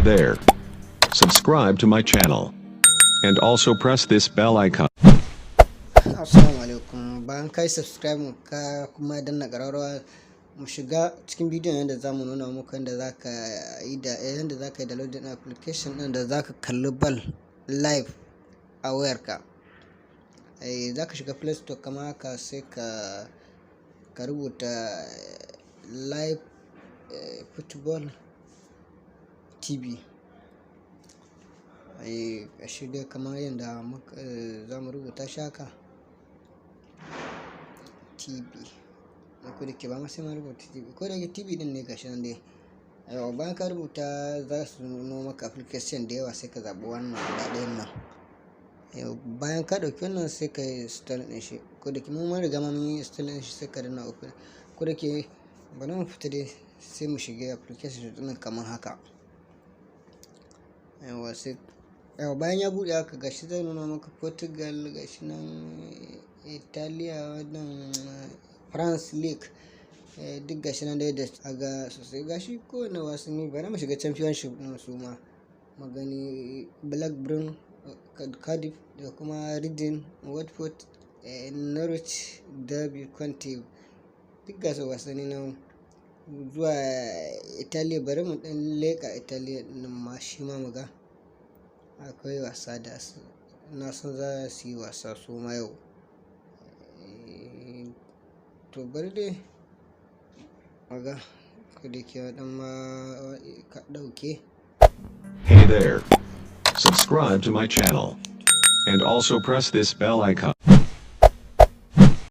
There. Subscribe to my channel. And also press this bell icon. Assalamu alaikum. Bayan kai subscribe ka kuma danna ƙararrawa, mu shiga cikin bidiyon yadda za mu nuna muku yadda za ka yi downloading application ɗin da za ka kalli ball live a wayarka. Za ka shiga Play Store kamar haka, sai ka rubuta Live Football TV. Shi dai kamar yadda za mu rubuta shi haka, TV. Ko da ke ba ma sai mun rubuta TV, ko da yake TV din ne, gashi nan dai. Yauwa, bayan ka rubuta za su nuno maka application da yawa, sai ka zaɓi wannan guda ɗayan nan. Yau bayan ka ɗauki wannan, sai ka yi install ɗin shi. Ko da ke mu mun riga mun yi install ɗin shi, sai ka danna open. Ko da ke bari mu fita dai, sai mu shiga application ɗin kamar haka. Yauwa, sai yauwa, bayan ya buɗe haka, gashi zai nuna maka Portugal, gashi nan Italiya, wannan France League, duk gashi nan dai da aga sosai. Gashi kowane wasanni. Bari mu shiga Championship ɗin su ma mu gani: Blackburn, Cardiff da kuma Reading, Watford, Norwich, Derby County, duk gasu wasanni nan. Zuwa Italiya, bari mu ɗan leƙa Italiya ɗin ma shi ma mu ga akwai wasa da na san za su yi wasa su ma yau. To, bari dai mu ga, ko da yake ɗan ma ka ɗauke. Hey there. Subscribe to my channel. And also press this bell icon.